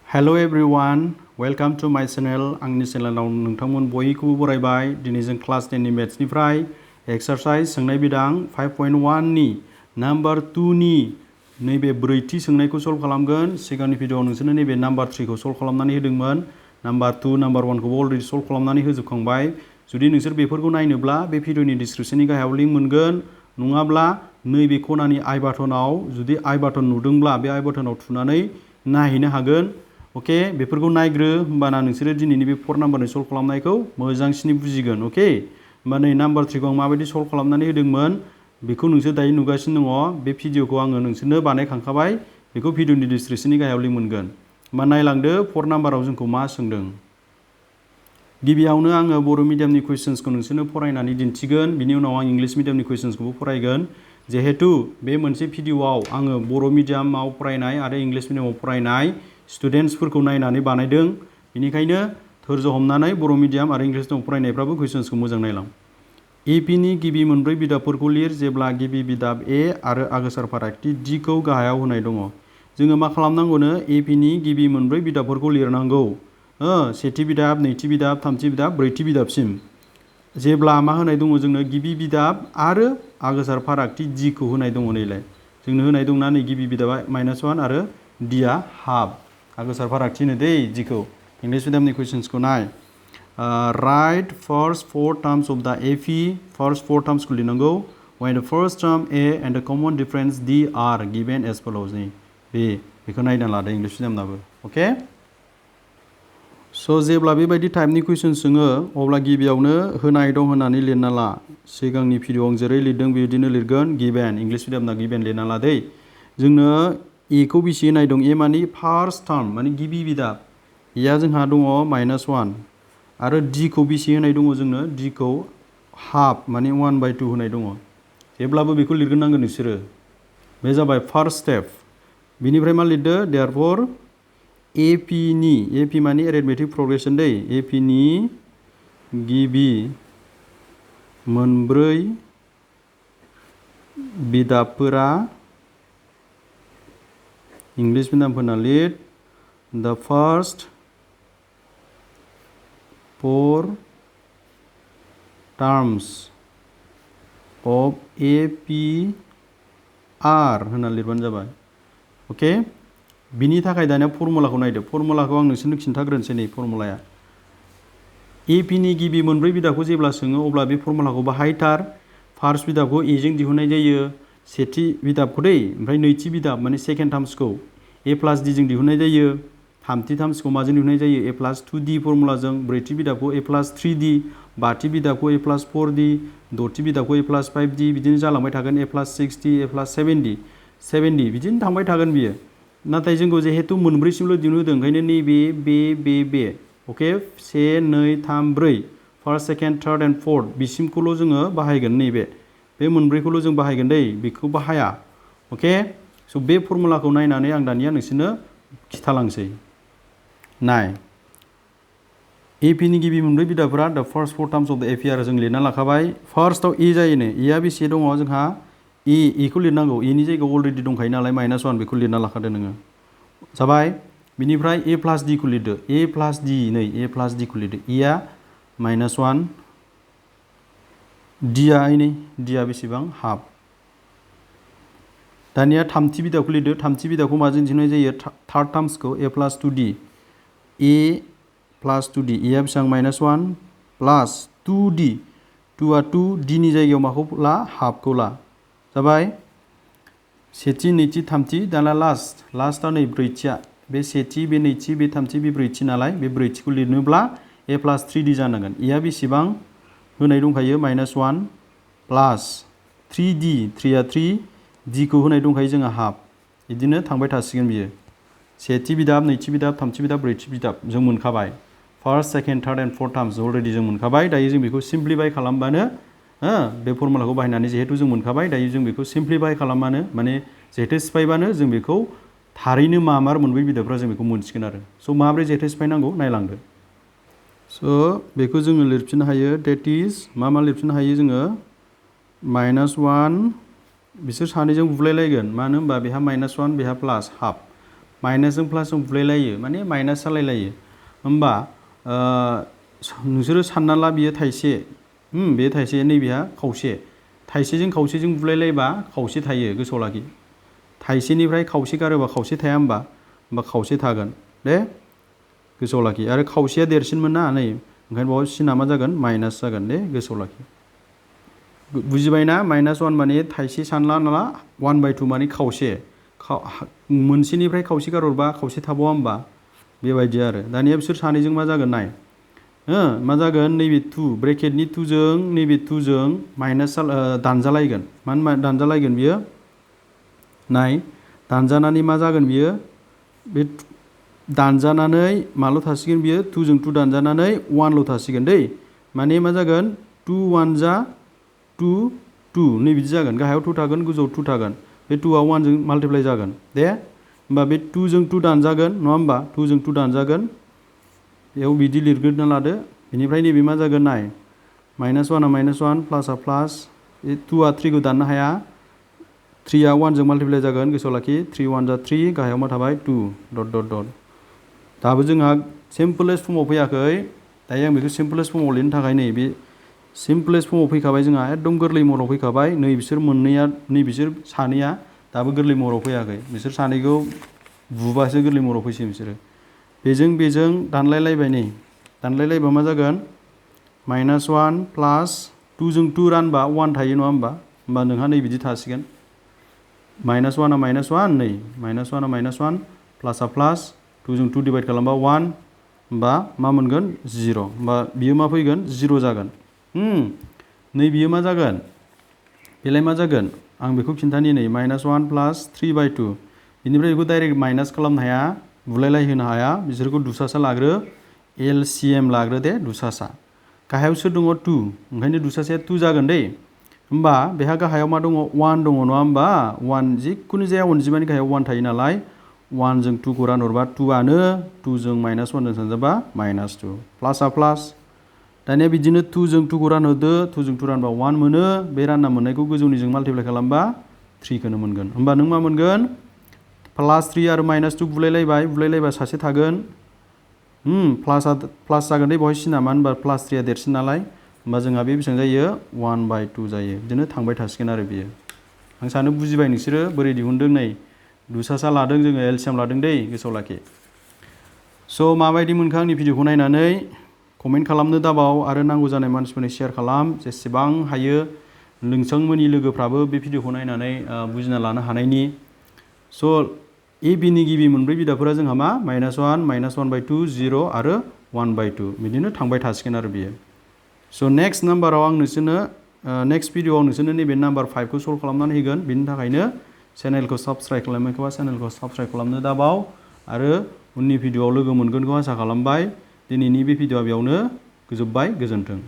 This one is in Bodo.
Hello everyone, welcome to my channel. आंनि चेनेलाव नोंथांमोन बयखौबो बरायबाय। दिनै जों क्लास 10 नि मेथ्सनिफ्राय एक्सारसाइज सोंनाय बिदां 5.1 नि नाम्बार 2 नि नैबे ब्रैथि सोंनायखौ सल्व खालामगोन। सिगांनि भिडिअआव नोंसोरनो नैबे नाम्बार 3 खौ सल्व खालामनानै होदोंमोन। नाम्बार 2, नाम्बार 1 खौबो अलरेडि सल्व खालामनानै होजोबखांबाय। जुदि नोंसोर बेफोरखौ नायनोब्ला बे भिडिअनि डिसक्रिपशननि गाहायाव लिंक मोनगोन। नङाब्ला नैबे खनानि आई बाटनाव जुदि आई बाटन नुदोंब्ला बे आई बाटनाव थुनानै नायहैनो हागोन। ओके, बेफोरखौ नायग्रो, होमबाना नोंसोरो दिनैनि बे 4 नाम्बारनि सल्व खालामनायखौ मोजांसिनै बुजिगोन। ओके, होमबा नै नाम्बार 3 खौ आं माबायदि सल्व खालामनानै होदोंमोन बेखौ नोंसोर दायो नुगासिनो दङ। बे भिडिअखौ आङो नोंसोरनो बानायखांखाबाय। बेखौ भिडिअनि डिसक्रिपशननि गाहायाव लिंक मोनगोन। होमबा नायलांदो 4 नाम्बाराव जोंखौ मा सोंदों। गिबियावनो आङो बर' मिडियामनि कुइसन्सखौ नोंसोरनो फरायनानै दिन्थिगोन। बिनि उनाव आं इंलिश मिडियामनि कुइसन्सखौबो फरायगोन। जिहेतु बे मोनसे भिडिअआव आङो बर' मिडियामाव फरायनाय आरो इंलिश मिडियामाव फरायनाय स्टुडेन्टसफोरखौ नायनानै बानायदों। बेनिखायनो धोर्ज हमनानै बर' मिडियाम आरो इंलिश मिडियाम फरायनायफ्राबो कुइसन्सखौ मोजां नायलां। एपिनि गिबि मोनब्रै बिदाबफोरखौ लिर जेब्ला गिबि बिदाब ए आरो आगोसार फारागथि डि खौ गाहायाव होनाय दङ। जोङो मा खालामनांगौनो, एपिनि गिबि मोनब्रै बिदाबफोरखौ लिरनांगौ। सेथि बिदाब, नैथि बिदाब, थामथि बिदाब, ब्रैथि बिदाबसिम। जेब्ला मा होनाय दङ जोंनो गिबि बिदाब आरो आगोसार फारागथि डि खौ होनाय दङ। नैलाय जोंनो होनाय दंना नै गिबि बिदाबा -1 आरो डि आ हाफ। आगोसार फारागथि होनो दै डि खौ। इंलिश मिडियामनि कुइसन्सखौ नाय। राइट फार्स्ट 4 टार्म्स अफ द एपि। फार्स्ट 4 टार्म्सखौ लिरनांगौ। when the first term a and the common difference d are given as follows। बेखौ नायना लादो इंलिश मिडियामनाबो। अके, स' जेब्ला बेबायदि टाइपनि कुइसन सोङो अब्ला गिबियावनो होनाय दं होननानै लिरना ला। सिगांनि भिडिअआव आं जेरै लिरदों बेबायदिनो लिरगोन। गिभेन, इंलिश मिडियामना गिभेन लिरना ला दै। जोंनो ए खौ बेसे होनाय दं? ए मानि फार्स्ट टार्म, माने गिबि बिदाब। एया जोंहा दङ -1 आरो डि खौ बेसे होनाय दङ जोंनो? डि खौ हाफ माने 1/2 होनाय दङ। जेब्लाबो बेखौ लिरग्रोनांगोन नोंसोरो। बे जाबाय फार्स्ट स्टेप। बिनिफ्राय मा लिरदो? देयरफर एपिनि, एपि माने एरिथमेटिक प्रग्रेसन दै, एपिनि गिबि मोनब्रै बिदाबफोरा इंलिश मिडियामफोरना लिर the first 4 terms of AP are होनना लिरबानो जाबाय। अके, बिनि थाखाय दानिया फर्मुलाखौ नायदो। फर्मुलाखौ आं नोंसोरनो खिन्थाग्रोनोसै। नै फर्मुलाया एपिनि गिबि मोनब्रै बिदाबखौ जेब्ला सोङो अब्ला बे फर्मुलाखौ बाहायथार। फार्स्ट बिदाबखौ ए जों दिहुननाय जायो, सेथि बिदाबखौ दै, ओमफ्राय नैथि बिदाब माने सेकेन्ड टार्म्सखौ ए प्लास डि जों दिहुननाय जायो। थामथि टार्म्सखौ माजों दिहुननाय जायो? ए प्लास 2d फर्मुलाजों। ब्रैथि बिदाबखौ ए प्लास 3d, बाथि बिदाबखौ ए प्लास 4d, द'थि बिदाबखौ ए प्लास 5d, बिदिनो जालांबाय थागोन। ए प्लास 6d, ए प्लास 7d बिदिनो थांबाय थागोन बियो। नाथाय जोंखौ जिहेतु मोनब्रैसिमल' दिहुनहोदों ओंखायनो नैबे बे अके 1, 2, 3, 4 first, second, third and fourth बिसिमखौल' जोङो बाहायगोन। नैबे बे मोनब्रैखौल' जों बाहायगोन दै, बेखौ बाहाया। अके, स' बे फर्मुलाखौ नायनानै आं दानिया नोंसोरनो खिथालांसै। नाय, एपिनि गिबि मोनब्रै बिदाबफोरा द फार्स्ट 4 टार्म्स अफ द एपि आरो जों लिरना लाखाबाय। फार्स्टआव ए जायोनो। एआ बेसे दङ जोंहा? एखौ लिरनांगौ। एनि जायगायाव अलरेडि दंखायो नालाय -1 बेखौ लिरना लाखादो नोङो। जाबाय। बिनिफ्राय ए प्लास डि खौ लिरदो। ए प्लास डि, नै ए प्लास डि खौ लिरदो। एआ -1, डिआ नै डिआ बेसेबां? हाफ। दानिया थामथि बिदाबखौ लिरदो। थामथि बिदाबखौ माजों दिहुननाय जायो? थार्ड टार्म्सखौ ए प्लास 2d, ए प्लास 2d, एआ बेसेबां? -1 प्लास 2d, 2आ 2, डिनि जायगायाव माखौ ला? हाफखौ ला। जाबाय। सेथि, नैथि, थामथि, दाना लास्टआ नै ब्रैथिया। बे सेथि, बे नैथि, बे थामथि, बे ब्रैथि नालाय बे ब्रैथिखौ लिरनोब्ला ए प्लास 3d जानांगोन। एआ बेसेबां होनाय दंखायो? -1 प्लास 3d, 3आ 3, डिखौ होनाय दंखायो जोंहा हाफ। बिदिनो थांबाय थासिगोन बियो। सेथि बिदाब, नैथि बिदाब, थामथि बिदाब, ब्रैथि बिदाब जों मोनखाबाय। First, second, third and fourth terms already जों मोनखाबाय। दायो जों बेखौ सिम्प्लिफाइ खालामबानो, बे फर्मुलाखौ बाहायनानै जिहेतु जों मोनखाबाय, दायो जों बेखौ सिम्प्लिफाइ खालामबानो, माने जिहेतु सिफायबानो जों बेखौ थारैनो मार मोनब्रै बिदाबफ्रा जों बेखौ मोनसिगोन आरो। स' माब्रै जेथो सिफायनांगौ नायलांदो। स' बेखौ जोङो लिरफिननो हायो। डेट इज मा लिरफिननो हायो जोङो? -1 बिसोर सानैजों बुलायलायगोन। मानो होनबा बेहा -1 बेहा प्लास हाफ। माइनासजों प्लासजों बुलायलायो माने माइनास जालायलायो होमबा नोंसोरो सानना ला बियो थाइसे बे थाइसे नैबेहा खावसे थाइसेजों खावसेजों बुलायलायबा खावसे थायो गोसोआव लाखि थाइसेनिफ्राय खावसे गारोबा खावसे थाया होमबा खावसे थागोन दे गोसोआव लाखि आरो खावसेया देरसिनमोन ना नै ओंखायनो बाव सिना मा जागोन माइनास जागोन दे गोसोआव लाखि बुजिबायना -1 माने थाइसे सानला नाला 1/2 माने खावसे मोनसेनिफ्राय खावसे गारहरबा खावसे थाबावा होमबा बेबायदि आरो दानिया बिसोर सानैजों मा जागोन नाय मा जागोन नैबे 2 ब्रेकेटनि 2 जों नैबे 2 जों माइनास दानजालायगोन मानो दानजालायगोन बियो नाय दानजानानै मा जागोन बियो बे दानजानानै माल' थासिगोन बियो 2 जों 2 दानजानानै 1 ल' थासिगोन दै माने मा जागोन 2 1 जा 2 2 नै बिदि जागोन गाहायाव 2 थागोन गोजौआव 2 थागोन बे 2आ 1 जों माल्टिप्लाइ जागोन दे होमबा बे 2 जों 2 दानजागोन नङा होमबा 2 जों 2 दानजागोन बेयाव बिदि लिरग्रोना लादो बेनिफ्राय नैबे मा जागोन नाय -1 आ -1 प्लास आ प्लास 2आ 3 खौ दाननो हाया 3आ 1 जों माल्टिप्लाइ जागोन गोसोआव लाखि 3 1 जा 3 गाहायाव मा थाबाय 2 डट डट डट दाबो जोंहा सिम्पलेस्ट फर्मआव फैयाखै दायो आं बेखौ सिम्पलेस्ट फर्मआव लिरनो थाखाय नै बे सिम्पलेस्ट फर्मआव फैखाबाय जोंहा एकदम गोरलै महराव फैखाबाय नै बिसोर मोननैया नै बिसोर सानैया दाबो गोरलै महराव फैयाखै बिसोर सानैखौ बुबासो गोरलै महराव फैसिगोन बिसोरो बेजों दानलायलायबाय नै दानलायलायबा मा जागोन -1 प्लास 2 जों 2 रानबा 1 थायो नङा होमबा नोंहा नै बिदि थासिगोन -1 आ -1 नै -1 आ -1 प्लास आ प्लास 2 जों 2 डिभाइड खालामबा 1 होमबा मा मोनगोन 0 होमबा बियो मा फैगोन 0 जागोन नै बियो मा जागोन बेलाय मा जागोन आं बेखौ खिन्थानि नै -1 प्लास 3/2 बेनिफ्राय बेखौ डाइरेक्ट माइनास खालामनो हाया बुलायलाय होनो हाया बिसोरखौ दुसासा लाग्रो LCM लाग्रो दे दुसासा गाहायाव सोर दङ 2 ओंखायनो दुसासाया 2 जागोन दै होमबा बेहा गाहायाव मा दङ 1 दङ नङा होमबा 1 जिखुनु जाया अनजिमानि गाहायाव 1 थायो नालाय 1 जों 2 खौ रानहरबा 2 आनो 2 जों -1 जों सानजाबा -2 प्लास आ प्लास दानिया बिदिनो 2 जों 2 खौ रानहरदो 2 जों 2 रानबा 1 मोनो बे रानना मोननायखौ गोजौनिजों माल्टिप्लाइ खालामबा 3 खौनो मोनगोन होमबा नों मा मोनगोन +3 आरो -2 बुलायलायबा सासे थागोन प्लास जागोन दे बेवहाय सिना मानो होनबा +3 आ देरसिन नालाय होमबा जोंहा बे बेसेबां जायो 1/2 जायो बिदिनो थांबाय थासिगोन आरो बियो आं सानो बुजिबाय नोंसोरो बोरै दिहुनदों नै दुसासा लादों जोङो LCM लादों दै गोसोआव लाखि स' माबायदि मोनखो आंनि भिडिअखौ नायनानै कमेन्ट खालामनो दाबाव आरो नांगौ जानाय मानसिफोरनो शेयार खालाम जेसेबां हायो नोंथांमोननि लोगोफ्राबो बे भिडिअखौ नायनानै बुजिना लानो हानायनि स' ABनि गिबि मोनब्रै बिदाफोरा जोंहा मा -1 -1/2 0 आरो 1/2 बिदिनो थांबाय थासिगोन आरो बियो स' नेक्स्ट नाम्बाराव आं नोंसोरनो नेक्स्ट भिडिअआव नोंसोरनो नैबे नाम्बार 5 खौ सल्भ खालामनानै होगोन बिनि थाखायनो चेनेलखौ साबस्क्राइब खालामाखैबा चेनेलखौ साबस्क्राइब खालामनो दाबाव आरो उननि भिडिअआव लोगो मोनगोनखौ आसा खालामबाय दिनैनि बे भिडिअआ बेयावनो जोब्बाय गोजोन्थों।